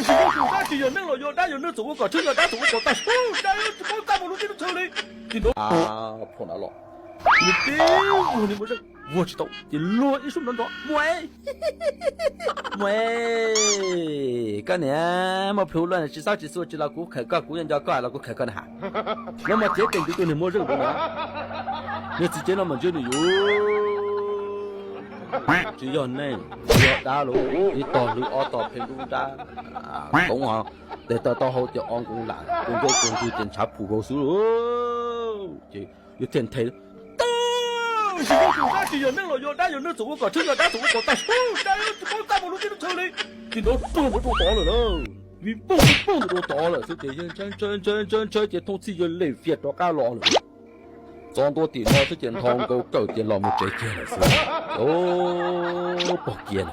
Tsis yog tus dab, tsis yog neeg los yog dab, yog neeg txawm ua kom tshwj los dab txawm ua kom tag, dab tsis paub txaj muag lub teb lub chaw li. Ces nrov phom na los, nws tib vuag niag muaj zeej, vuag tsis tau ces luag ib suab nrov nrov, Muam, muam, koj niam, muaj plhu luaj tsis xav tsis xua tsis los kuv khawm koj, kuv yuav nco koj los kuv khawm koj na has. No mas cev teem tus niag muaj zeej ntawd na, niag txiv cev no mas ntsia nws yuav tsis yog neeg, yog dab los ib tog hlwb ob tog pheej dub nrab, toob ho tes taw taub hau ces o nkoos lam, tus nkauj tus ntswg ces ntshav phum vau xwb. Ces yuav thiaj nthe, Tsis yog tus dab, tsis yog neeg los yog dab, yog neeg txawm ua kom tshwj los dab txawm ua kom tag, dab tsis paub txaj muag lub teb lub chaw li. Ces nrov ruag ntawd rau tod lawm na, vij poog vij poog ntawd rau tod lawm xwb ces yawg ntshaw ntshaw ntshaw ntshaw ces thooj txhij yawg lem fiaj rov qab los lawm. Txog ntua tim no xwb ces nthos nkaus kawm ces los mus tsev kiag lawm xwb. Pog kiag na.